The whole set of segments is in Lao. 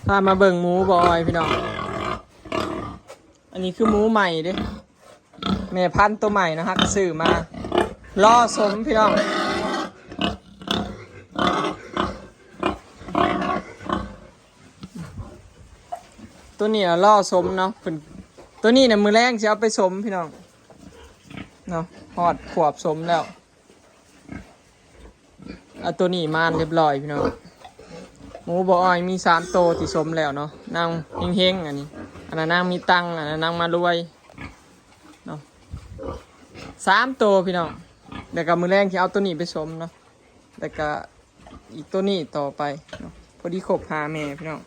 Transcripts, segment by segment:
ພາມາເບິ່ງໝູບໍ່ອອຍພີ່ນ້ອງ. ອັນນີ້ຄືໝູໃໝ່ເດ້ ແມ່ພັນໂຕໃໝ່ນະ ຮັກຊື້ມາ ລໍສົມພີ່ນ້ອງ. ໂຕນີ້ລະລໍສົມເນາະ ເພິ່ນ ໂຕນີ້ນະ ມື້ແລງຊິເອົາໄປສົມພີ່ນ້ອງເນາະ ຮອດຂວບສົມແລ້ວ. ເອົາໂຕນີ້ມາຮຽບຮ້ອຍພີ່ນ້ອງ. ໝູບໍ່ອອຍມີສາມໂຕທີ່ສົມແລ້ວເນາະ ນາງເຮັງໆ ອັນນີ້ ອັນນັ້ນນາງມີຕັງ ອັນນັ້ນນາງມາລວຍເນາະ ສາມໂຕພີ່ນ້ອງ. ແລ້ວກໍມື້ແລງຊິເອົາໂຕນີ້ໄປສົມເນາະ ແລ້ວກໍອີກໂຕນີ້ຕໍ່ໄປເນາະ ພໍດີຄົບຫ້າແມ່ພີ່ນ້ອງ.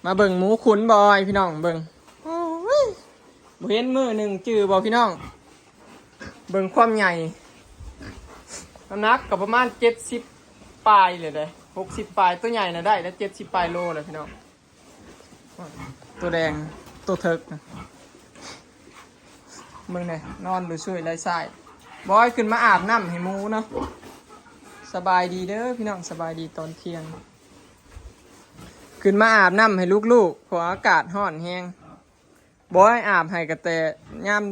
ມາເບິ່ງໝູຂຸນບໍ່ອອຍພີ່ນ້ອງ ເບິ່ງ ໂອ້ຍ ບໍ່ເຫັນມື້ໜຶ່ງ ຈື່ບໍ່ພີ່ນ້ອງ? ເບິ່ງຄວາມໃຫຍ່ ນ້ຳໜັກກໍປະມານເຈັດສິບປາຍແຫຼະເດ້ ຫົກສິບປາຍ ໂຕໃຫຍ່ນະໄດ້ແລ້ວ ເຈັດສິບປາຍໂລແລ້ວພີ່ນ້ອງ. ໂຕແດງ ໂຕເຖິກນະ ເບິ່ງແດ່ ນອນຢູ່ຊຸຍໄຮ້ສາຍ. ບອຍຂຶ້ນມາອາບນ້ຳໃຫ້ໝູເນາະ. ສະບາຍດີເດີພີ່ນ້ອງ ສະບາຍດີຕອນທ່ຽງ. ຂຶ້ນມາອາບນ້ຳໃຫ້ລູກໆ ເພາະວ່າອາກາດຮ້ອນແຮງ. ບອຍອາບໃຫ້ກໍແຕ່ຍາມ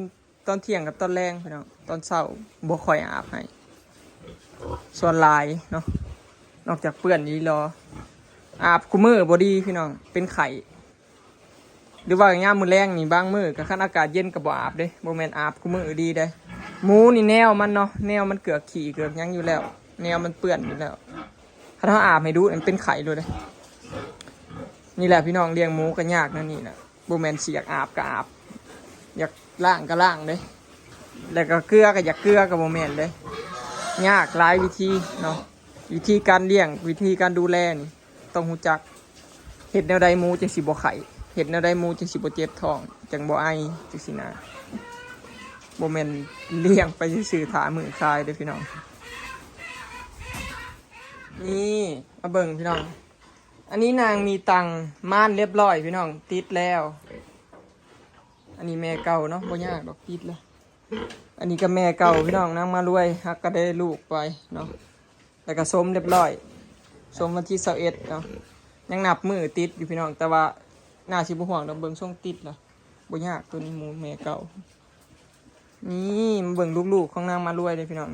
ຕອນທ່ຽງກັບຕອນແລງພີ່ນ້ອງ ຕອນເຊົ້າບໍ່ຄ່ອຍອາບໃຫ້ ສ່ວນຫຼາຍເນາະ ນອກຈາກເປື້ອນອີ່ຫຼີ. ອາບຄູ່ມື້ບໍ່ດີພີ່ນ້ອງ ເປັນໄຂ້. ຫຼືວ່າຍາມມື້ແລງນີ້ ບາງມື້ກໍຄັນອາກາດເຢັນກໍບໍ່ອາບເດ້ ບໍ່ແມ່ນອາບຄູ່ມື້ດີເດ້. ໝູນີ້ແນວມັນເນາະ ແນວມັນເກືອກຂີ້ເກືອກຫຍັງຢູ່ແລ້ວ ແນວມັນເປື້ອນຢູ່ແລ້ວ ຄັນເຮົາອາບໃຫ້ດຸມັນເປັນໄຂ້ໂລດເດ້. ນີ້ແຫຼະພີ່ນ້ອງ ລ້ຽງໝູກໍຍາກແນວນີ້ນະ ບໍ່ແມ່ນຊິຢາກອາບກໍອາບ ຢາກລ້າງກໍລ້າງເດ້ ແລ້ວກໍເກືອກໍຢາກເກືອກໍບໍ່ແມ່ນເດ້. ຍາກຫຼາຍວິທີເນາະ ວິທີການລ້ຽງ ວິທີການດູແລນີ້ ຕ້ອງຮູ້ຈັກ ເຮັດແນວໃດໝູຈັ່ງຊິບໍ່ໄຂ້ ເຮັດແນວໃດໝູຈັ່ງຊິບໍ່ເຈັບທ້ອງ ຈັ່ງບໍ່ໄອ ຈັ່ງຊີ້ນະ. ບໍ່ແມ່ນລ້ຽງໄປຊື່ໆ ຖ້າມື້ຂາຍເດ້ພີ່ນ້ອງ. ນີ້ ມາເບິ່ງພີ່ນ້ອງ ອັນນີ້ນາງມີຕັງ ມານຮຽບຮ້ອຍພີ່ນ້ອງ ຕິດແລ້ວ. ອັນນີ້ແມ່ເກົ່າເນາະ ບໍ່ຍາກດອກ ຕິດແລ້ວ. ອັນນີ້ກໍແມ່ເກົ່າພີ່ນ້ອງ ນາງມາລວຍ ຮັກກໍໄດ້ລູກໄປເນາະ ແລ້ວກໍສົມຮຽບຮ້ອຍ ສົມວັນທີຊາວເອັດເນາະ. ຍັງນັບມື້ຕິດຢູ່ພີ່ນ້ອງ ແຕ່ວ່າໜ້າຊິບໍ່ຫ່ວງດອກ ເບິ່ງຊົງຕິດລະ ບໍ່ຍາກ. ໂຕນີ້ໝູແມ່ເກົ່າ. ນີ້ມາເບິ່ງລູກໆຂອງນາງມາລວຍເດ້ພີ່ນ້ອງ.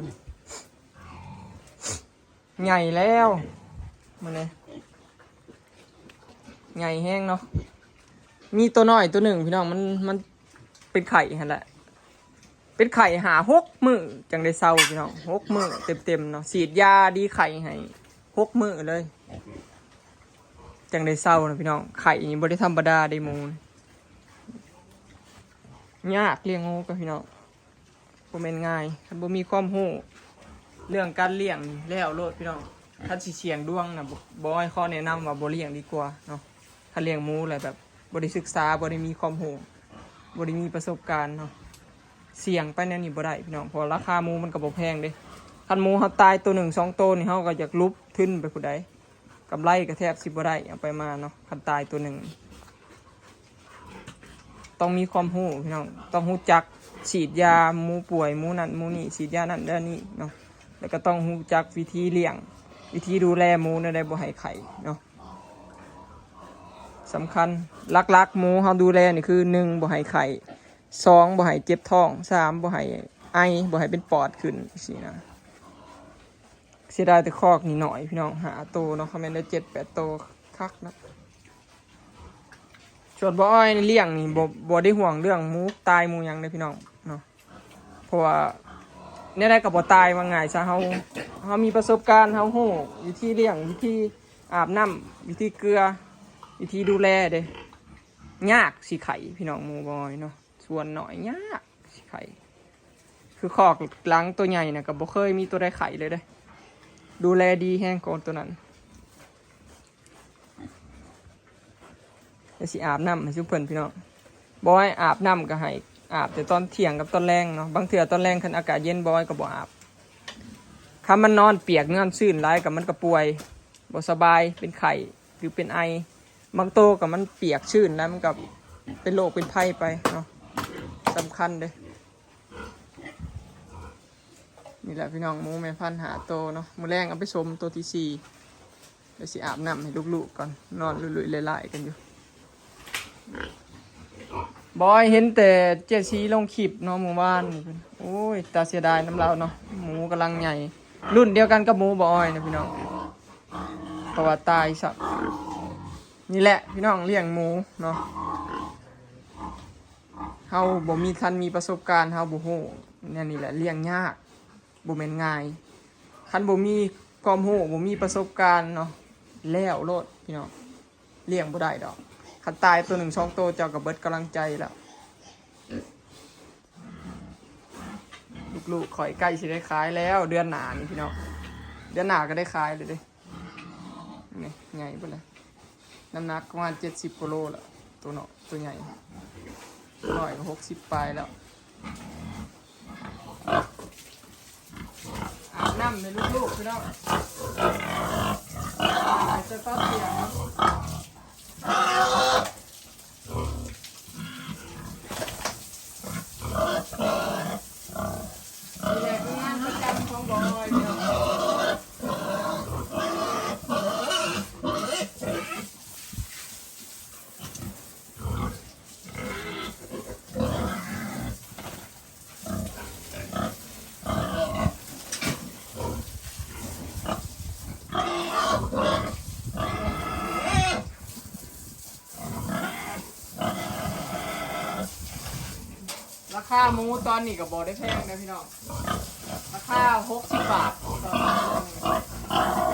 ໃຫຍ່ແລ້ວ ມື້ນີ້ໃຫຍ່ແຮງເນາະ. ມີໂຕນ້ອຍໂຕໜຶ່ງພີ່ນ້ອງ ມັນ ມັນເປັນໄຂ້ຫັ້ນແຫຼະ ເປັນໄຂ້ຫ້າຫົກມື້ຈັ່ງໄດ້ເຊົາພີ່ນ້ອງ ຫົກມື້ເຕັມໆເນາະ. ສີດຢາດີໄຂ້ໃຫ້ຫົກມື້ເລີຍ ຈັ່ງໄດ້ເຊົານະພີ່ນ້ອງ. ໄຂ້ນີ້ບໍ່ໄດ້ທຳມະດາເດ້ໝູ ຍາກລ້ຽງງູກັບພີ່ນ້ອງ ບໍ່ແມ່ນງ່າຍ. ຄັນບໍ່ມີຄວາມຮູ້ເລື່ອງການລ້ຽງນີ້ ແລ້ວໂລດພີ່ນ້ອງ. ຄັນຊິສ່ຽງດວງນະ ບໍ່ ບໍ່ ຂໍແນະນຳວ່າບໍ່ລ້ຽງດີກວ່າເນາະ. ຄັນລ້ຽງໝູແລ້ວແບບບໍ່ໄດ້ສຶກສາ ບໍ່ໄດ້ມີຄວາມຮູ້ ບໍ່ໄດ້ມີປະສົບການເນາະ ສ່ຽງໄປແນວນີ້ບໍ່ໄດ້ພີ່ນ້ອງ ເພາະວ່າລາຄາໝູມັນກໍບໍ່ແພງເດ້. ຄັນໝູເຮົາຕາຍໂຕໜຶ່ງສອງໂຕນີ້ ເຮົາກໍຢາກຫຼຸບທຶນໄປຜູ້ໃດ ກຳໄລກໍແທບຊິບໍ່ໄດ້ເອົາໄປມາເນາະ ຄັນຕາຍໂຕໜຶ່ງ. ຕ້ອງມີຄວາມຮູ້ພີ່ນ້ອງ ຕ້ອງຮູ້ຈັກສີດຢາໝູປ່ວຍ ໝູນັ້ນໝູນີ້ ສີດຢານັ້ນຢານີ້ເນາະ. ແລ້ວກໍຕ້ອງຮູ້ຈັກວິທີລ້ຽງ ວິທີດູແລໝູແນວໃດບໍ່ໃຫ້ໄຂ້ເນາະ ສຳຄັນ. ຫຼັກໆໝູເຮົາດູແລນີ້ຄື ໜຶ່ງ ບໍ່ໃຫ້ໄຂ້ ສອງ ບໍ່ໃຫ້ເຈັບທ້ອງ ສາມ ບໍ່ໃຫ້ໄອ ບໍ່ໃຫ້ເປັນປອດຂຶ້ນ ຈັ່ງຊີ້ນະ. ເສຍດາຍແຕ່ຄອກນີ້ໜ້ອຍພີ່ນ້ອງ ຫ້າໂຕເນາະ ຄັນແມ່ນໄດ້ເຈັດແປດໂຕຄັກນະ. ສ່ວນບໍ່ອອຍນີ້ລ້ຽງນີ້ ບໍ່ ບໍ່ໄດ້ຫ່ວງເລື່ອງໝູຕາຍໝູຫຍັງເດ້ພີ່ນ້ອງເນາະ ເພາະວ່າແນວໃດກໍບໍ່ຕາຍ ວ່າງ່າຍຊະ. ເຮົາ ເຮົາມີປະສົບການ ເຮົາຮູ້ວິທີລ້ຽງ ວິທີອາບນ້ຳ ວິທີເກືອ ວິທີດູແລເດ້. ຍາກຊິໄຂ້ພີ່ນ້ອງ ໝູບໍ່ອອຍເນາະ ສ່ວນໜ້ອຍຍາກຊິໄຂ້. ຄືຄອກຫຼັງໂຕໃຫຍ່ນະ ກໍບໍ່ເຄີຍມີໂຕໃດໄຂ້ເລີຍເດ້ ດູແລດີແຮງກວ່າໂຕນັ້ນ. ແລ້ວຊິອາບນ້ຳໃຫ້ຊຸມເພິ່ນພີ່ນ້ອງ. ບໍ່ໃຫ້ອາບນ້ຳກໍໃຫ້ອາບແຕ່ຕອນທ່ຽງກັບຕອນແລງເນາະ. ບາງເທື່ອຕອນແລງຄັນອາກາດເຢັນ ບໍ່ໃຫ້ກໍບໍ່ອາບ. ຄັນມັນນອນປຽກນອນຊື້ນຫຼາຍກໍມັນກໍປ່ວຍ ບໍ່ສະບາຍ ເປັນໄຂ້ ຫຼືເປັນໄອ. ບາງໂຕກໍມັນປຽກຊື້ນແລ້ວ ມັນກໍເປັນໂລກເປັນໄພໄປເນາະ. ສຳຄັນເດ້. ນີ້ແຫຼະພີ່ນ້ອງ ໝູແມ່ພັນຫ້າໂຕເນາະ ມື້ແລງເອົາໄປສົມໂຕທີສີ່. ດຽວຊິອາບນ້ຳໃຫ້ລູກໆກ່ອນ ນອນລຸຍໆຫຼາຍໆກັນຢູ່. ບອຍເຫັນແຕ່ເຈຊີລົງຄລິບເນາະມື້ວານນີ້ ໂອ້ຍ ຕາເສຍດາຍນຳລາວເນາະ. ໝູກຳລັງໃຫຍ່ ລຸ້ນດຽວກັນກັບໝູບອຍນະພີ່ນ້ອງ ເພາະວ່າຕາຍຊະ. ນີ້ແຫຼະພີ່ນ້ອງ ລ້ຽງໝູເນາະ ເຮົາບໍ່ມີ ຄັນມີປະສົບການເຮົາບໍ່ຮູ້. ແນວນີ້ແຫຼະ ລ້ຽງຍາກ ບໍ່ແມ່ນງ່າຍ. ຄັນບໍ່ມີຄວາມຮູ້ ບໍ່ມີປະສົບການເນາະ ແລ້ວໂລດພີ່ນ້ອງ ລ້ຽງບໍ່ໄດ້ດອກ. ຄັນຕາຍໂຕໜຶ່ງສອງໂຕ ເຈົ້າກໍເບິດກຳລັງໃຈແລ້ວ. ລູກໆຂ້ອຍໃກ້ຊິໄດ້ຂາຍແລ້ວ ເດືອນໜ້ານີ້ພີ່ນ້ອງ ເດືອນໜ້າກໍໄດ້ຂາຍເລີຍເດ້. ນີ້ໃຫຍ່ພຸ້ນແຫຼະ ນ້ຳໜັກປະມານເຈັດສິບກວ່າໂລແລ້ວ ໂຕເນາະ ໂຕໃຫຍ່ ຮ້ອຍຫົກສິບປາຍແລ້ວ. ອາບນ້ຳໃຫ້ລູກໆ ພີ່ນ້ອງ ໃສ່ຕອນທ່ຽງເນາະ. ນີ້ແຫຼະຄືງານປະຈຳຂອງບອຍເນາະ. ລາຄາໝູຕອນນີ້ກໍບໍ່ໄດ້ແພງເດ້ພີ່ນ້ອງ ລາຄາຫົກສິບບາດຕໍ່ໂຕໜຶ່ງ.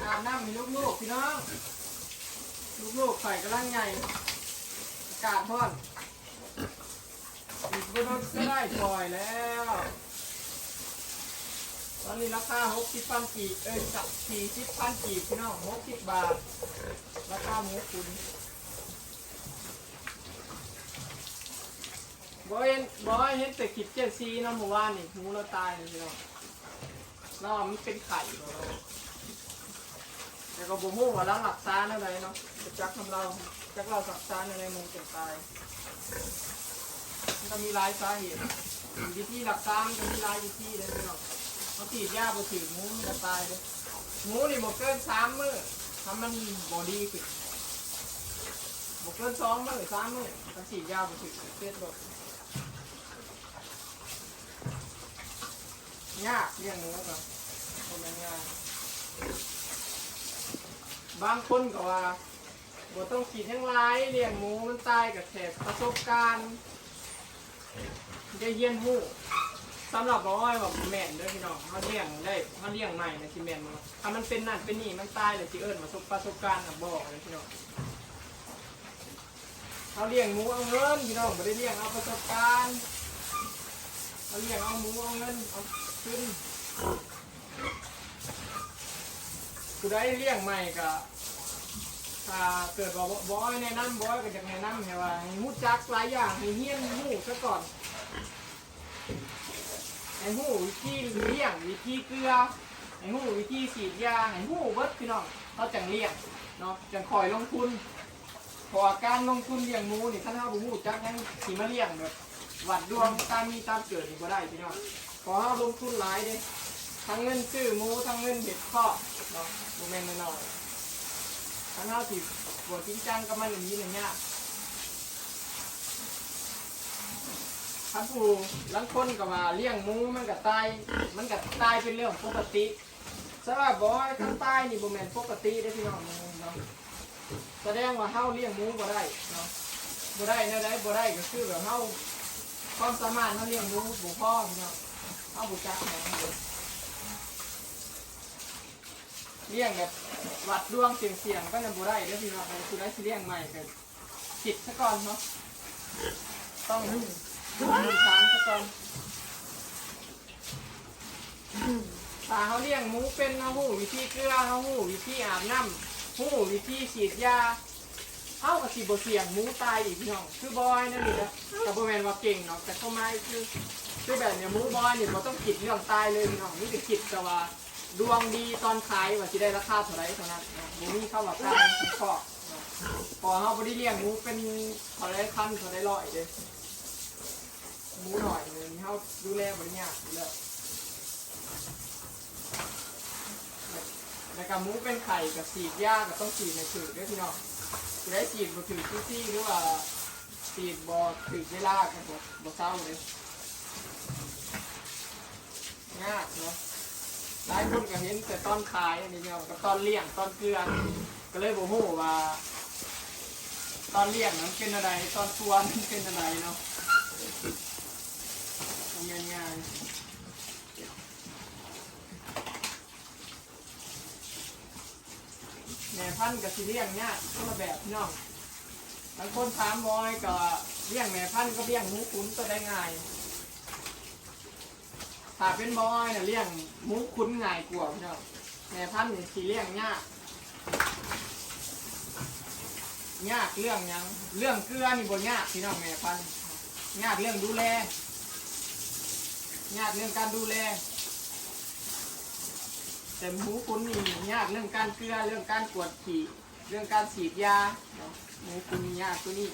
ອາບນ້ຳໃຫ້ລູກໆ ພີ່ນ້ອງ ລູກໆຂ້ອຍກຳລັງໃຫຍ່ ອາກາດຮ້ອນ ອີກບໍ່ດົນກໍໄດ້ປ່ອຍແລ້ວ. ຕອນນີ້ລາຄາຫົກສິບພັນກີບ ເອີຍ ສີ່ສິບພັນກີບ ພີ່ນ້ອງ ຫົກສິບບາດ ລາຄາໝູຂຸນ. ບໍ່ເຫັນ ບໍ່ເຫັນແຕ່ຄລິບເຈຊີເນາະ ມື້ວານນີ້ ໝູລາວຕາຍນີ້ພີ່ນ້ອງ ລາວວ່າມັນເປັນໄຂ້ບໍ່ ແຕ່ກໍບໍ່ຮູ້ວ່າລາວຮັກສາແນວໃດເນາະ ບໍ່ຈັກນຳລາວ ຈັກລາວຮັກສາແນວໃດໝູຈຶ່ງຕາຍ. ມັນກໍມີຫຼາຍສາເຫດ ວິທີຮັກສາມັນກໍມີຫຼາຍວິທີເດ້ພີ່ນ້ອງ ເຮົາສີດຢາບໍ່ຖືກ ໝູມັນກໍຕາຍເດ້. ໝູນີ້ບໍ່ເກີນສາມມື້ ຖ້າມັນບໍ່ດີຂຶ້ນ ບໍ່ເກີນສອງມື້ ສາມມື້ ຄັນສີດຢາບໍ່ຖືກ ເສຍໂລດ. ຍາກ ລ້ຽງໝູກໍບໍ່ແມ່ນງ່າຍ. ບາງຄົນກໍວ່າບໍ່ຕ້ອງຄິດຫຍັງຫຼາຍ ລ້ຽງໝູມັນຕາຍກໍແຄ່ປະສົບການ ໄດ້ຮຽນຮູ້. ສຳລັບບໍ່ອ້ອຍວ່າບໍ່ແມ່ນເດີພີ່ນ້ອງ ເຮົາລ້ຽງໄດ້ ເຮົາລ້ຽງໃໝ່ນະ ຊິແມ່ນບໍ່ ຖ້າມັນເປັນນັ້ນເປັນນີ້ ມັນຕາຍແລ້ວ ຊິເອີ້ນວ່າປະສົບການນະ ບໍ່ເດີພີ່ນ້ອງ. ເຮົາລ້ຽງໝູເອົາເງິນພີ່ນ້ອງ ບໍ່ໄດ້ລ້ຽງເອົາປະສົບການ ເຮົາລ້ຽງເອົາໝູເອົາເງິນ ເອົາທຶນ. ຜູ້ໃດລ້ຽງໃໝ່ກໍ ຖ້າເກີດວ່າບໍ່ ບໍ່ອ້ອຍແນະນຳ ບໍ່ອ້ອຍກໍຢາກແນະນຳໃຫ້ວ່າ ໃຫ້ຮູ້ຈັກຫຼາຍຢ່າງ ໃຫ້ຮຽນຮູ້ຊະກ່ອນ. ໃຫ້ຮູ້ວິທີລ້ຽງ ວິທີເກືອ ໃຫ້ຮູ້ວິທີສີດຢາ ໃຫ້ຮູ້ເບິດພີ່ນ້ອງ ເຮົາຈັ່ງລ້ຽງເນາະ ຈັ່ງຄ່ອຍລົງທຶນ. ເພາະວ່າການລົງທຶນລ້ຽງໝູນີ້ ຄັນເຮົາບໍ່ຮູ້ຈັກຫຍັງ ຊິມາລ້ຽງແບບວັດດວງຕາມມີຕາມເກີດນີ້ບໍ່ໄດ້ພີ່ນ້ອງ ເພາະເຮົາລົງທຶນຫຼາຍເດ້ ທັງເງິນຊື້ໝູ ທັງເງິນເຮັດຄອກເນາະ ບໍ່ແມ່ນນ້ອຍໆ. ຄັນເຮົາຊິບໍ່ຈິງຈັງກັບມັນອີ່ຫຼີນັ້ນຍາກ. ຄັນຜູ້ລາງຄົນກໍວ່າລ້ຽງໝູມັນກໍຕາຍ ມັນກໍຕາຍເປັນເລື່ອງປົກກະຕິ. ສຳລັບບອຍ ຄັນຕາຍນີ້ບໍ່ແມ່ນປົກກະຕິເດ້ພີ່ນ້ອງເນາະ ສະແດງວ່າເຮົາລ້ຽງໝູບໍ່ໄດ້ເນາະ ບໍ່ໄດ້ແນວໃດ ບໍ່ໄດ້ກໍຄືແບບເຮົາ ຄວາມສາມາດເຮົາລ້ຽງໝູບໍ່ພໍພີ່ນ້ອງ ເຮົາບໍ່ຈັກຫຍັງເດ້ ລ້ຽງແບບວັດດວງສ່ຽງໆ ກໍຍັງບໍ່ໄດ້ເດ້ພີ່ນ້ອງ ຜູ້ໃດຊິລ້ຽງໃໝ່ກໍ ຄິດຊະກ່ອນເນາະ ຕ້ອງຮູ້ພື້ນຖານຊະກ່ອນ. ຖ້າເຮົາລ້ຽງໝູເປັນ ເຮົາຮູ້ວິທີເກືອ ເຮົາຮູ້ວິທີອາບນ້ຳ ຮູ້ວິທີສີດຢາ ເຮົາກໍຊິບໍ່ສ່ຽງໝູຕາຍອີກພີ່ນ້ອງ. ຄືບອຍແນວນີ້ນະ ກໍບໍ່ແມ່ນວ່າເກັ່ງເນາະ ແຕ່ຄວາມໝາຍຄື ຄືແບບນີ້ ໝູບອຍນີ້ບໍ່ຕ້ອງຄິດເລື່ອງຕາຍເລີຍພີ່ນ້ອງ ມີແຕ່ຄິດແຕ່ວ່າ ດວງດີຕອນຂາຍວ່າຊິໄດ້ລາຄາເທົ່າໃດເທົ່ານັ້ນເນາະ ບໍ່ມີຄຳວ່າຂາຍເພາະ ເພາະວ່າເຮົາບໍ່ໄດ້ລ້ຽງໝູເປັນເທົ່າໃດພັນເທົ່າໃດຮ້ອຍເດ້ ໝູນ້ອຍນີ້ເຮົາດູແລບໍ່ໄດ້ຍາກຢູ່ແລ້ວ ແລ້ວກໍໝູເປັນໄຂ້ກໍສີດຢາກໍຕ້ອງສີດໃຫ້ຖືກເດ້ພີ່ນ້ອງ ຊິໄດ້ສີດບໍ່ຖືກທີ່ ຫຼືວ່າສີດບໍ່ຖືກເວລາກໍບໍ່ ບໍ່ເຊົາເດ້. ຍາກເນາະ ຫຼາຍຄົນກໍເຫັນແຕ່ຕອນຂາຍ ອັນນີ້ເນາະ ກັບຕອນລ້ຽງ ຕອນເກືອ ກໍເລີຍບໍ່ຮູ້ວ່າຕອນລ້ຽງມັນເປັນແນວໃດ ຕອນປົວມັນເປັນແນວໃດເນາະ ບໍ່ແມ່ນງ່າຍ. ແມ່ພັນກໍຊິລ້ຽງຍາກຄົນລະແບບພີ່ນ້ອງ ບາງຄົນຖາມບໍ່ອອຍ ກໍລ້ຽງແມ່ພັນກັບລ້ຽງໝູຂຸນຕົວໃດງ່າຍ? ຖ້າເປັນບໍ່ອອຍນະ ລ້ຽງໝູຂຸນງ່າຍກວ່າພີ່ນ້ອງ ແມ່ພັນນີ້ຊິລ້ຽງຍາກ. ຍາກເລື່ອງຫຍັງ? ເລື່ອງເກືອນີ້ບໍ່ຍາກພີ່ນ້ອງ ແມ່ພັນ ຍາກເລື່ອງດູແລ ຍາກເລື່ອງການດູແລ ແຕ່ໝູຂຸນນີ້ຍາກເລື່ອງການເກືອ ເລື່ອງການກວດຂີ້ ເລື່ອງການສີດຢາເນາະ ໝູຂຸນນີ້ຍາກກວ່ານີ້.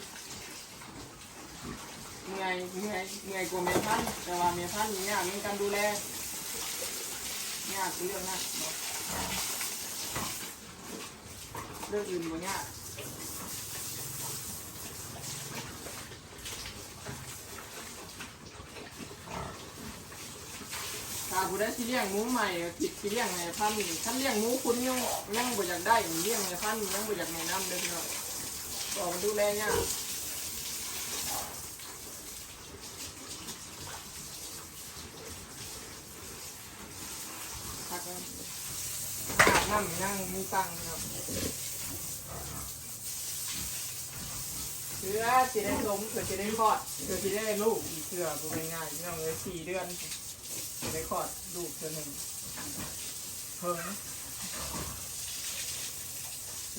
ເມື່ອຍ ເມື່ອຍ ເມື່ອຍກວ່າແມ່ພັນ ແຕ່ວ່າແມ່ພັນນີ້ຍາກໃນການດູແລ ຍາກເລື່ອງນັ້ນເນາະ ເລື່ອງອື່ນບໍ່ຍາກ. ຖ້າຜູ້ໃດຊິລ້ຽງໝູໃໝ່ ກໍຄິດຊິລ້ຽງແມ່ພັນນີ້ ຄັນລ້ຽງໝູຂຸນຍັງ ຍັງບໍ່ຢາກໄດ້ ລ້ຽງແມ່ພັນຍັງບໍ່ຢາກແນະນຳເດີ້ພີ່ນ້ອງ ເພາະວ່າມັນດູແລຍາກ. ອາບນ້ຳຍັງມີຕັງເນາະ ເພື່ອຊິໄດ້ສົມ ເພື່ອຊິໄດ້ຄອດ ເພື່ອຊິໄດ້ລູກອີກເທື່ອ ບໍ່ແມ່ນງ່າຍພີ່ນ້ອງເອີຍ ສີ່ເດືອນຊິໄດ້ຄອດລູກເທື່ອໜຶ່ງ ເຫິງ.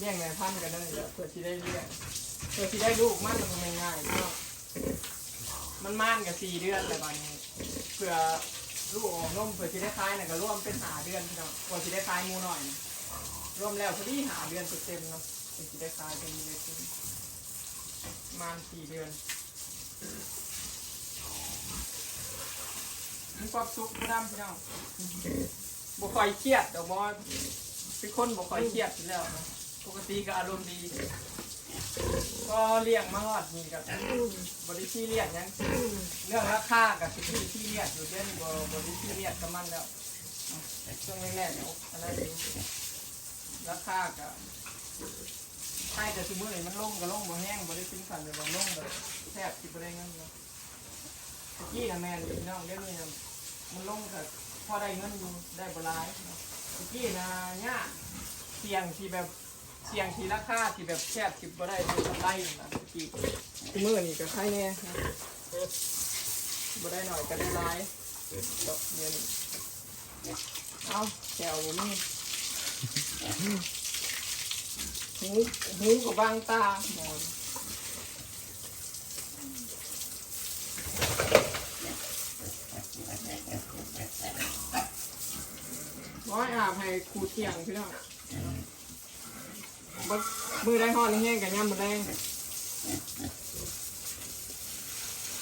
ລ້ຽງແມ່ພັນກໍນັ້ນແຫຼະ ເພື່ອຊິໄດ້ລ້ຽງ ເພື່ອຊິໄດ້ລູກມັນ ມັນບໍ່ແມ່ນງ່າຍເນາະ ມັນມານກໍສີ່ເດືອນແລ້ວ ບາດນີ້ເພື່ອລູກອອກນົມ ເພື່ອຊິໄດ້ຂາຍນະ ກໍລວມເປັນຫ້າເດືອນພີ່ນ້ອງ ກວ່າຊິໄດ້ຂາຍໝູນ້ອຍນະ ລວມແລ້ວພໍດີຫ້າເດືອນເຕັມໆເນາະ ເພື່ອຊິໄດ້ຂາຍເປັນເດືອນ ປະມານສີ່ເດືອນ. ມີຄວາມສຸກຜູ້ນຳພີ່ນ້ອງ ບໍ່ຄ່ອຍຄຽດດອກ ບໍ່ ເປັນຄົນບໍ່ຄ່ອຍຄຽດຢູ່ແລ້ວນະ ປົກກະຕິກໍອາລົມດີ ພໍລ້ຽງມາຮອດນີ້ກໍບໍ່ໄດ້ຊີຣຽສຫຍັງ ເລື່ອງລາຄາກໍຊິໄດ້ຊີຣຽສຢູ່ ດຽວນີ້ບໍ່ ບໍ່ໄດ້ຊີຣຽສກັບມັນແລ້ວ ຊ່ວງແລກໆນີ້ອັນນັ້ນຢູ່ ລາຄາກໍ ໃຄແຕ່ຊຸມື້ນີ້ມັນລົງກໍລົງບໍ່ແຮງ ບໍ່ໄດ້ເປັນຂັ້ນແບບວ່າລົງແບບແທບຊິບໍ່ໄດ້ເງິນເນາະ ແຕ່ກີ້ນະແມ່ນຢູ່ພີ່ນ້ອງ ດຽວນີ້ນະມັນລົງກໍພໍໄດ້ເງິນຢູ່ ໄດ້ບໍ່ຫຼາຍເນາະ ແຕ່ກີ້ນະຍາກ ສ່ຽງທີ່ແບບ ສ່ຽງທີ່ລາຄາທີ່ແບບແທບຊິບໍ່ໄດ້ກຳໄລນະ ແຕ່ກີ້ ຊຸມື້ນີ້ກໍໄຄແດ່ນະ ບໍ່ໄດ້ໜ້ອຍກໍໄດ້ຫຼາຍ ດອກດຽວນີ້ ເອົ້າ ແຈ່ວບໍ່ມີ ຫູ ຫູກໍບັງຕາ ໂອ້ຍ ອາບໃຫ້ຄູ່ທ່ຽງພີ່ນ້ອງ. ບໍ່ ມື້ໃດຮ້ອນແຮງໆກໍຍາມມື້ແລງ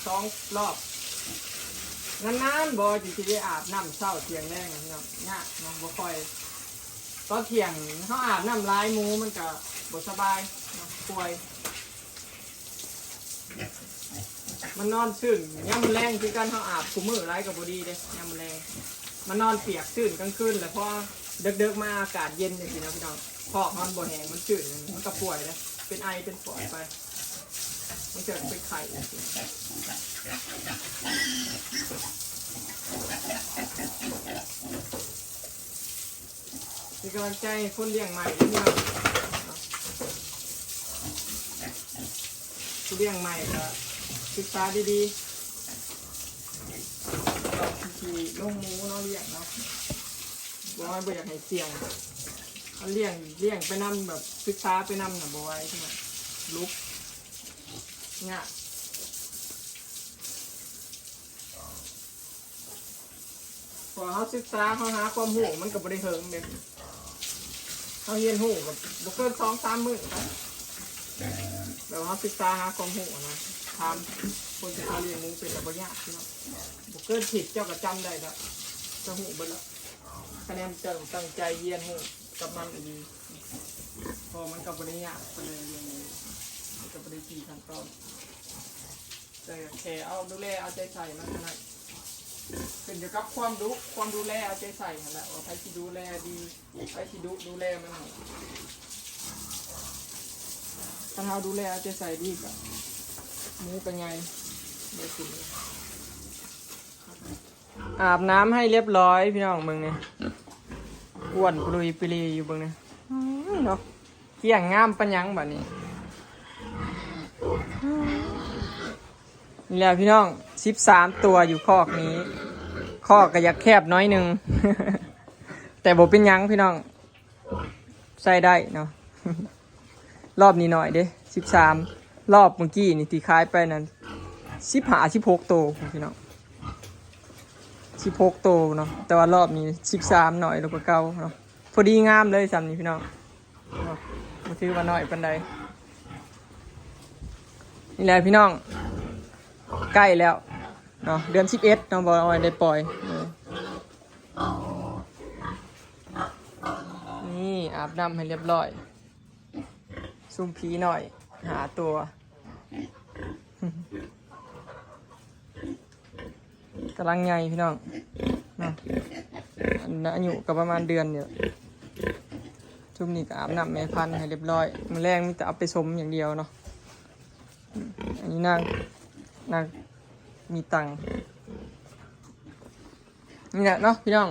ສອງລອບ ນານໆບໍ່ຈຶ່ງຊິໄດ້ອາບນ້ຳເຊົ້າທ່ຽງແລງເນາະ ຍາກເນາະ ບໍ່ຄ່ອຍ ຕອນທ່ຽງເຮົາອາບນ້ຳຫຼາຍໝູມັນກໍບໍ່ສະບາຍເນາະ ປ່ວຍ. ມັນນອນຊື່ນຍາມມື້ແລງຄືກັນ ເຮົາອາບຄູ່ມື້ຫຼາຍກໍບໍ່ດີເດ້ ຍາມມື້ແລງມັນນອນປຽກຊື່ນກາງຄືນ ແລ້ວພໍເດິກໆມາອາກາດເຢັນຈັ່ງຊີ້ນະພີ່ນ້ອງ ຄອກມັນບໍ່ແຫ້ງ ມັນຊື່ນ ມັນກໍປ່ວຍເດ້ ເປັນໄອເປັນປອດໄປ ມັນຈະເປັນໄຂ້ຈັ່ງຊີ້. ເປັນກຳລັງໃຈໃຫ້ຄົນລ້ຽງໃໝ່ເດີພີ່ນ້ອງ ຜູ້ລ້ຽງໃໝ່ກໍສຶກສາດີໆ ກ່ອນທີ່ຊິລົງໝູເນາະ ລ້ຽງເນາະ ບໍ່ວ່າບໍ່ຢາກໃຫ້ສ່ຽງ ຄັນລ້ຽງ ລ້ຽງໄປນຳ ແບບສຶກສາໄປນຳນະ ບໍ່ໄຫວ ລຸກຍາກ. ເພາະວ່າເຮົາສຶກສາ ເຮົາຫາຄວາມຮູ້ ມັນກໍບໍ່ໄດ້ເຫິງເດ້ ເຮົາຮຽນຮູ້ກໍບໍ່ເກີນສອງສາມມື້ໄປ ແບບວ່າເຮົາສຶກສາຫາຄວາມຮູ້ນະ ຖາມຄົນທີ່ເຂົາລ້ຽງໝູເປັນລະບໍ່ຍາກເນາະ ບໍ່ເກີນສິບເຈົ້າກໍຈຳໄດ້ລະ ເຈົ້າຮູ້ເບິດລະ ຄະແນນເຈົ້າຕັ້ງໃຈຮຽນຮູ້ກັບມັນອີ່ຫຼີ ເພາະມັນກໍບໍ່ໄດ້ຍາກປານໃດ ເລື່ອງນີ້ມັນກໍບໍ່ໄດ້ຈີ່ຂັ້ນຕອນ ແຕ່ແຄ່ເອົາ ດູແລເອົາໃຈໃສ່ມັນເທົ່ານັ້ນ ຂຶ້ນຢູ່ກັບຄວາມດຸ ຄວາມດູແລເອົາໃຈໃສ່ຫັ້ນແຫຼະ ວ່າໃຜຊິດູແລດີ ໃຜຊິດຸດູແລມັນຫັ້ນ ຄັນເຮົາດູແລເອົາໃຈໃສ່ດີກໍ ໝູກໍໃຫຍ່ ໄດ້ກິນ ອາບນ້ຳໃຫ້ລຽບຮ້ອຍ ພີ່ນ້ອງເບິ່ງນີ້ ອ້ວນປຸລຸຍປິລີຢູ່ເບິ່ງນີ້ ອືມ ເນາະ ກ້ຽງງາມປານຫຍັງບາດນີ້ ນີ້ແຫຼະພີ່ນ້ອງ ສິບສາມຕົວຢູ່ຄອກນີ້ ຄອກກໍຢາກແຄບໜ້ອຍໜຶ່ງ ແຕ່ບໍ່ເປັນຫຍັງພີ່ນ້ອງ ໃຊ້ໄດ້ເນາະ ລອບນີ້ໜ້ອຍເດ້ ສິບສາມ ລອບເມື່ອກີ້ນີ້ທີ່ຂາຍໄປນັ້ນ ສິບຫ້າ ສິບຫົກໂຕພີ່ນ້ອງ ສິບຫົກໂຕເນາະ ແຕ່ວ່າລອບນີ້ ສິບສາມ ໜ້ອຍລົງກວ່າເກົ່າເນາະ ພໍດີງາມເລີຍຊ່ຳນີ້ພີ່ນ້ອງເນາະ ບໍ່ຖືວ່າໜ້ອຍປານໃດ ນີ້ແຫຼະພີ່ນ້ອງ ໃກ້ແລ້ວເນາະ ເດືອນສິບເອັດເນາະ ບໍ່ໄດ້ປ່ອຍ ນີ້ອາບນ້ຳໃຫ້ລຽບຮ້ອຍ ຊຸມຜີນ້ອຍຫ້າຕົວ ກຳລັງໃຫຍ່ພີ່ນ້ອງເນາະ ອັນ ອາຍຸກໍປະມານເດືອນນີ້ ຊຸມນີ້ກໍອາບນ້ຳແມ່ພັນໃຫ້ລຽບຮ້ອຍ ມື້ແລງມີແຕ່ເອົາໄປສົມຢ່າງດຽວເນາະ ອັນນີ້ນາງ ນາງມີຕັງ ນີ້ແຫຼະເນາະພີ່ນ້ອງ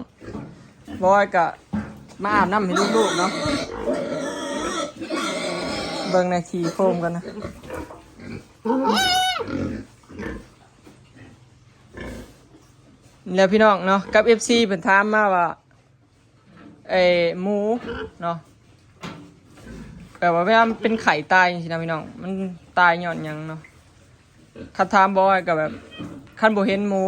ບອຍກະມາອາບນ້ຳໃຫ້ລູກໆເນາະ ເບິ່ງນາທີໂຄມກັນນະ ແລ້ວພີ່ນ້ອງເນາະ ກັບເອັຟຊີເພິ່ນຖາມມາວ່າ ໄອ້ໝູເນາະ ແບບວ່າເວລາມັນເປັນໄຂ້ຕາຍຈັ່ງຊີ້ນະພີ່ນ້ອງ ມັນຕາຍຍ້ອນຫຍັງເນາະ ຄັນຖາມບໍ່ກໍແບບ ຄັນບໍ່ເຫັນໝູ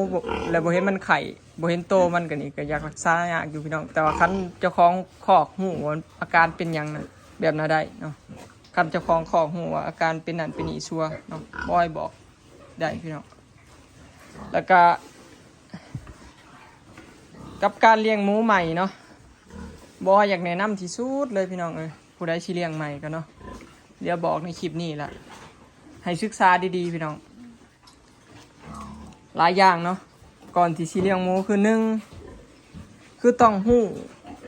ແລ້ວບໍ່ເຫັນມັນໄຂ້ ບໍ່ເຫັນໂຕມັນກໍນີ້ກໍຢາກລັກສາຍາກຢູ່ພີ່ນ້ອງ ແຕ່ວ່າຄັນເຈົ້າຂອງຄອກຮູ້ວ່າອາການເປັນຫຍັງນະ ແບບນັ້ນໄດ້ເນາະ ຄັນເຈົ້າຂອງຄອກຮູ້ວ່າອາການເປັນນັ້ນເປັນນີ້ sure ເນາະ ບໍ່ໃຫ້ບອກ ໄດ້ພີ່ນ້ອງ ແລ້ວກະ ກັບການລ້ຽງໝູໃໝ່ເນາະ ບໍ່ຢາກແນະນຳທີ່ສຸດເລີຍພີ່ນ້ອງເອີຍ ຜູ້ໃດຊິລ້ຽງໃໝ່ກໍເນາະ ດຽວບອກໃນຄລິບນີ້ລະ ໃຫ້ສຶກສາດີໆພີ່ນ້ອງ ຫຼາຍຢ່າງເນາະ ກ່ອນທີ່ຊິລ້ຽງໝູ ຄືໜຶ່ງ ຄືຕ້ອງຮູ້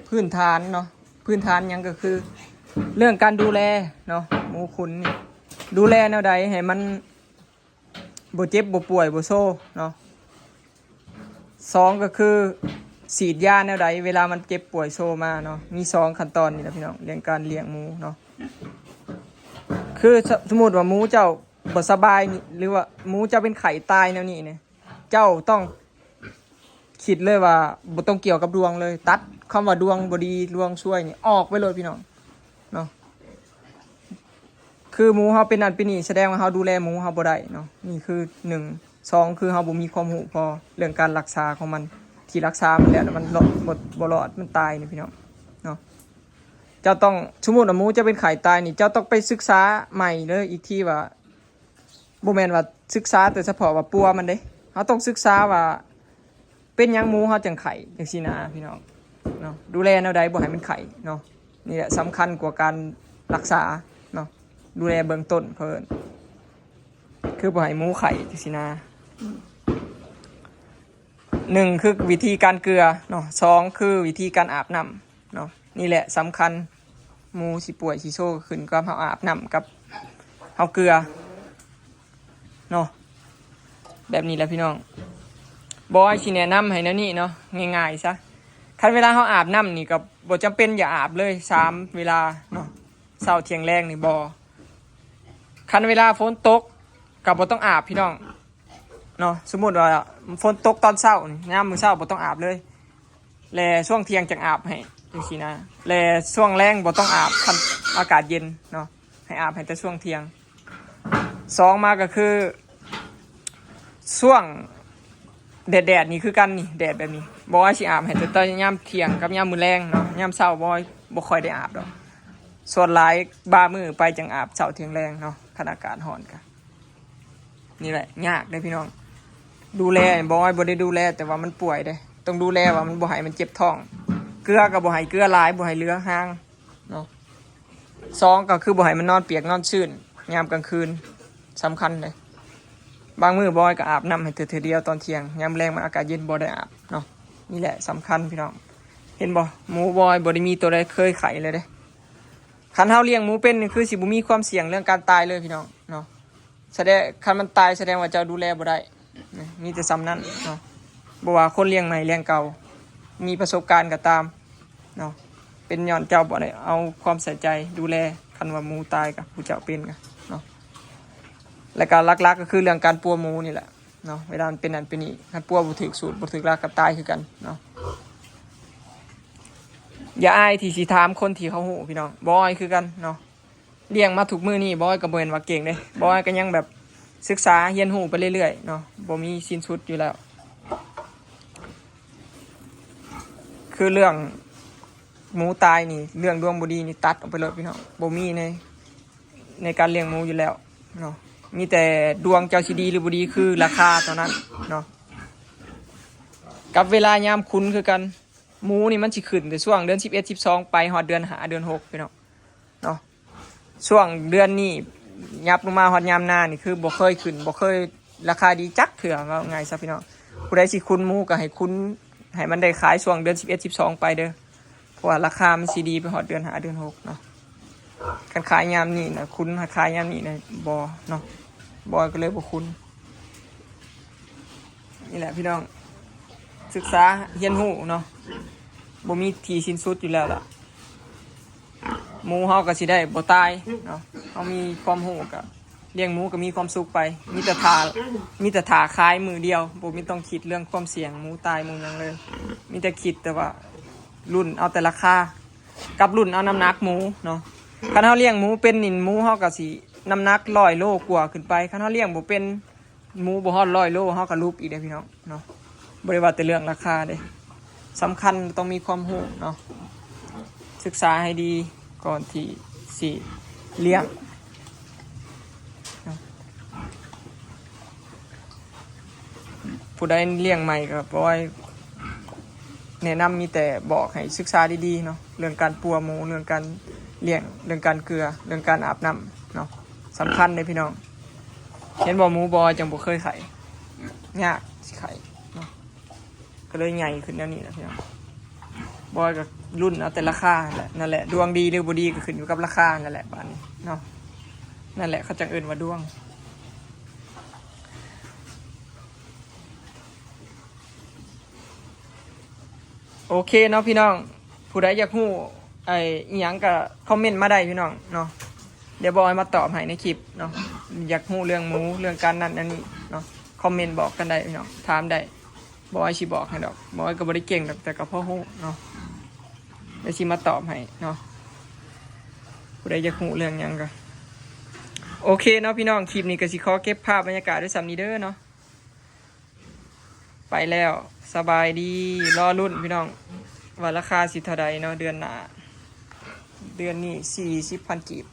ພື້ນຖານເນາະ ພື້ນຖານຫຍັງກໍຄື ເລື່ອງການດູແລເນາະ ໝູຂຸນນີ້ ດູແລແນວໃດໃຫ້ມັນ ບໍ່ເຈັບບໍ່ປ່ວຍບໍ່ໂຊເນາະ ສອງກໍຄືສີດຢາແນວໃດ ເວລາມັນເຈັບປ່ວຍໂຊມາເນາະ ມີສອງຂັ້ນຕອນນີ້ແຫຼະພີ່ນ້ອງ ເລື່ອງການລ້ຽງໝູເນາະ ຄື ສ- ສົມມຸດວ່າໝູເຈົ້າບໍ່ສະບາຍນີ້ ຫຼືວ່າໝູເຈົ້າເປັນໄຂ້ຕາຍແນວນີ້ນີ້ ເຈົ້າຕ້ອງຄິດເລີຍວ່າບໍ່ຕ້ອງກ່ຽວກັບດວງເລີຍ ຕັດຄຳວ່າດວງບໍ່ດີ ດວງຊວຍນີ້ອອກໄປໂລດພີ່ນ້ອງເນາະ ຄືໝູເຮົາເປັນນັ້ນເປັນນີ້ ສະແດງວ່າເຮົາດູແລໝູເຮົາບໍ່ໄດ້ເນາະ ນີ້ຄືໜຶ່ງ ສອງ ຄືເຮົາບໍ່ມີຄວາມຮູ້ພໍເລື່ອງການລັກສາຂອງມັນ ທີ່ລັກສາມັນແລ້ວມັນລອດ ບໍ່ ບໍ່ລອດ ມັນຕາຍນີ້ພີ່ນ້ອງເນາະ ເຈົ້າຕ້ອງ ສົມມຸດວ່າໝູເຈົ້າເປັນໄຂ້ຕາຍນີ້ ເຈົ້າຕ້ອງໄປສຶກສາໃໝ່ເລີຍອີກທີວ່າ ບໍ່ແມ່ນວ່າສຶກສາແຕ່ສະເພາະວ່າປົວມັນເດ້ ເຮົາຕ້ອງສຶກສາວ່າ ເປັນຫຍັງໝູເຮົາຈັ່ງໄຂ້ຈັ່ງຊີ້ນະພີ່ນ້ອງເນາະ ດູແລແນວໃດບໍ່ໃຫ້ມັນໄຂ້ເນາະ ນີ້ແຫຼະສຳຄັນກວ່າການລັກສາເນາະ ດູແລເບື້ອງຕົ້ນເພິ່ນ ຄືບໍ່ໃຫ້ໝູໄຂ້ຈັ່ງຊີ້ນະ ໜຶ່ງ ຄືວິທີການເກືອເນາະ ສອງ ຄືວິທີການອາບນ້ຳເນາະ ນີ້ແຫຼະສຳຄັນ ໝູຊິປ່ວຍຊິໂຊ ຂຶ້ນກັບເຮົາອາບນ້ຳກັບເຮົາເກືອເນາະ ແບບນີ້ແຫຼະພີ່ນ້ອງ ບອຍຊິແນະນຳໃຫ້ແນວນີ້ເນາະ ງ່າຍໆຊະ ຄັນເວລາເຮົາອາບນ້ຳນີ້ກໍບໍ່ຈຳເປັນຢ່າອາບເລີຍສາມເວລາເນາະ ເຊົ້າ ທ່ຽງ ແລງນີ້ບໍ່ ຄັນເວລາຝົນຕົກກໍບໍ່ຕ້ອງອາບພີ່ນ້ອງເນາະ ສົມມຸດວ່າຝົນຕົກຕອນເຊົ້ານີ້ ຍາມມື້ເຊົ້າບໍ່ຕ້ອງອາບເລີຍ ແລະຊ່ວງທ່ຽງຈັ່ງອາບໃຫ້ຈັ່ງຊີ້ນະ ແລະຊ່ວງແລງບໍ່ຕ້ອງອາບ ຄັນອາກາດເຢັນເນາະ ໃຫ້ອາບໃຫ້ແຕ່ຊ່ວງທ່ຽງ ສອງ ມາກໍຄື ຊ່ວງແດດໆນີ້ຄືກັນນີ້ ແດດແບບນີ້ ບອຍຊິອາບໃຫ້ແຕ່ຕອນຍາມທ່ຽງກັບຍາມມື້ແລງເນາະ ຍາມເຊົ້າບອຍບໍ່ຄ່ອຍໄດ້ອາບດອກ ສ່ວນຫຼາຍບາງມື້ໄປຈັ່ງອາບເຊົ້າທ່ຽງແລງເນາະ ຄັນອາກາດຮ້ອນກະ ນີ້ແຫຼະຍາກເດ້ພີ່ນ້ອງ. ດູແລບໍ່ ອ້ອຍບໍ່ໄດ້ດູແລ ແຕ່ວ່າມັນປ່ວຍເດ້ ຕ້ອງດູແລວ່າມັນບໍ່ໃຫ້ມັນເຈັບທ້ອງ. ເກືອກໍບໍ່ໃຫ້ເກືອຫຼາຍ ບໍ່ໃຫ້ເຫຼືອຮາງເນາະ. ສອງກໍຄືບໍ່ໃຫ້ມັນນອນປຽກນອນຊື້ນຍາມກາງຄືນ ສຳຄັນເດ້. ບາງມື້ບ່ອຍກໍອາບນ້ຳໃຫ້ເທື່ອ ເທື່ອດຽວຕອນທ່ຽງ ຍາມແລງມັນອາກາດເຢັນບໍ່ໄດ້ອາບເນາະ. ນີ້ແຫຼະສຳຄັນພີ່ນ້ອງ. ເຫັນບໍ່ ໝູບ່ອຍບໍ່ໄດ້ມີໂຕໃດເຄີຍໄຂ້ເລີຍເດ້. ຄັນເຮົາລ້ຽງໝູເປັນນີ້ ຄືຊິບໍ່ມີຄວາມສ່ຽງເລື່ອງການຕາຍເລີຍພີ່ນ້ອງເນາະ. ສະແດງ ຄັນມັນຕາຍສະແດງວ່າເຈົ້າດູແລບໍ່ໄດ້. ມີແຕ່ສ່ຳນັ້ນເນາະ. ບໍ່ວ່າຄົນລ້ຽງໃໝ່ລ້ຽງເກົ່າ ມີປະສົບການກໍຕາມເນາະ ເປັນຍ້ອນເຈົ້າບໍ່ໄດ້ເອົາຄວາມໃສ່ໃຈດູແລ. ຄັນວ່າໝູຕາຍກໍຜູ້ເຈົ້າເປັນກໍເນາະ. ແລ້ວກໍຫຼັກໆກໍຄືເລື່ອງການປົວໝູນີ້ແຫຼະເນາະ. ເວລາມັນເປັນນັ້ນເປັນນີ້ ຄັນປົວບໍ່ຖືກສູດ ບໍ່ຖືກຫຼັກ ກໍຕາຍຄືກັນເນາະ. ຢ່າອາຍທີ່ຊິຖາມຄົນທີ່ເຂົາຮູ້ພີ່ນ້ອງ ບໍ່ອ້ອຍຄືກັນເນາະ. ລ້ຽງມາທຸກມື້ນີ້ ບໍ່ອ້ອຍກໍບໍ່ແມ່ນວ່າເກັ່ງເດ້ ບໍ່ອ້ອຍກໍຍັງແບບສຶກສາຮຽນຮູ້ໄປເລື້ອຍໆເນາະ ບໍ່ມີສິ້ນສຸດຢູ່ແລ້ວ. ຄືເລື່ອງໝູຕາຍນີ້ ເລື່ອງດວງບໍ່ດີນີ້ ຕັດອອກໄປໂລດພີ່ນ້ອງ ບໍ່ມີໃນ ໃນການລ້ຽງໝູຢູ່ແລ້ວເນາະ. ມີແຕ່ດວງເຈົ້າຊິດີຫຼືບໍ່ດີ ຄືລາຄາເທົ່ານັ້ນເນາະ. ກັບເວລາຍາມຂຸນຄືກັນ ໝູນີ້ມັນຊິຂຶ້ນແຕ່ຊ່ວງເດືອນສິບເອັດ ສິບສອງ ໄປຮອດເດືອນຫ້າ ເດືອນຫົກພີ່ນ້ອງເນາະ. ຊ່ວງເດືອນນີ້ຫຍັບລົງມາຮອດຍາມນານີ້ ຄືບໍ່ເຄີຍຂຶ້ນ ບໍ່ເຄີຍລາຄາດີຈັກເທື່ອ ເວົ້າງ່າຍຊະພີ່ນ້ອງ. ຜູ້ໃດຊິຂຸນໝູກໍໃຫ້ຂຸນ ໃຫ້ມັນໄດ້ຂາຍຊ່ວງເດືອນສິບເອັດ ສິບສອງ ໄປເດີ້ ເພາະວ່າລາຄາມັນຊິດີໄປຮອດເດືອນຫ້າ ເດືອນຫົກເນາະ. ຄັນຂາຍຍາມນີ້ນະຂຸນ ຄັນຂາຍຍາມນີ້ນະບໍ່ເນາະ ບໍ່ກໍເລີຍບໍ່ຂຸນ. ນີ້ແຫຼະພີ່ນ້ອງ ສຶກສາຮຽນຮູ້ເນາະ ບໍ່ມີທີ່ສິ້ນສຸດຢູ່ແລ້ວລະ. ໝູເຮົາກໍຊິໄດ້ບໍ່ຕາຍເນາະ ເຮົາມີຄວາມຮູ້ກໍລ້ຽງໝູກໍມີຄວາມສຸກໄປ. ມີແຕ່ຖ້າ ມີແຕ່ຖ້າຂາຍມື້ດຽວ ບໍ່ມີ ຕ້ອງຄິດເລື່ອງຄວາມສ່ຽງໝູຕາຍໝູຫຍັງເລີຍ. ມີແຕ່ຄິດແຕ່ວ່າລຸ້ນເອົາແຕ່ລາຄາ ກັບລຸ້ນເອົານ້ຳໜັກໝູເນາະ. ຄັນເຮົາລ້ຽງໝູເປັນນີ້ ໝູເຮົາກໍຊິນ້ຳໜັກຮ້ອຍໂລກວ່າຂຶ້ນໄປ. ຄັນເຮົາລ້ຽງບໍ່ເປັນ ໝູບໍ່ຮອດຮ້ອຍໂລ ເຮົາກໍຫຼຸບອີກເດ້ພີ່ນ້ອງເນາະ. ບໍ່ໄດ້ວ່າແຕ່ເລື່ອງລາຄາເດ້ ສຳຄັນຕ້ອງມີຄວາມຮູ້ເນາະ ສຶກສາໃຫ້ດີກ່ອນທີ່ຊິລ້ຽງເນາະ. ຜູ້ໃດລ້ຽງໃໝ່ກໍບໍ່ ແນະນຳມີແຕ່ບອກໃຫ້ສຶກສາດີໆເນາະ ເລື່ອງການປົວໝູ ເລື່ອງການລ້ຽງ ເລື່ອງການເກືອ ເລື່ອງການອາບນ້ຳເນາະ ສຳຄັນເດ້ພີ່ນ້ອງ. ເຫັນບໍ່ ໝູບອຍຈັ່ງບໍ່ເຄີຍໄຂ້ ຍາກຊິໄຂ້ເນາະ ກໍເລີຍໃຫຍ່ຂຶ້ນແນວນີ້ແຫຼະພີ່ນ້ອງ. ບອຍກໍລຸ້ນເອົາແຕ່ລາຄາຫັ້ນແຫຼະ ນັ້ນແຫຼະ ດວງດີຫຼືບໍ່ດີກໍຂຶ້ນຢູ່ກັບລາຄານັ້ນແຫຼະ ບາດນີ້ເນາະ. ນັ້ນແຫຼະ ເຂົາຈັ່ງເອີ້ນວ່າດວງ. ໂອເຄເນາະພີ່ນ້ອງ ຜູ້ໃດຢາກຮູ້ໄອ້ອີ່ຫຍັງກໍຄອມເມັນມາໄດ້ພີ່ນ້ອງເນາະ ດຽວບອຍມາຕອບໃຫ້ໃນຄລິບເນາະ. ຢາກຮູ້ເລື່ອງໝູ ເລື່ອງການນັ້ນອັນນີ້ເນາະ ຄອມເມັນບອກກັນໄດ້ພີ່ນ້ອງ ຖາມໄດ້ ບອຍຊິບອກໃຫ້ດອກ. ບອຍກໍບໍ່ໄດ້ເກັ່ງດອກ ແຕ່ກໍພໍຮູ້ເນາະ ດຽວຊິມາຕອບໃຫ້ເນາະ ຜູ້ໃດຢາກຮູ້ເລື່ອງຫຍັງກໍ. ໂອເຄເນາະພີ່ນ້ອງ ຄລິບນີ້ກໍຊິຂໍເກັບພາບບັນຍາກາດໄວ້ສ່ຳນີ້ເດີເນາະ. ໄປແລ້ວ ສະບາຍດີ. ລໍລຸ້ນພີ່ນ້ອງ ວ່າລາຄາຊິເທົ່າໃດເນາະ ເດືອນໜ້າ. ເດືອນນີ້ສີ່ສິບພັນກີບ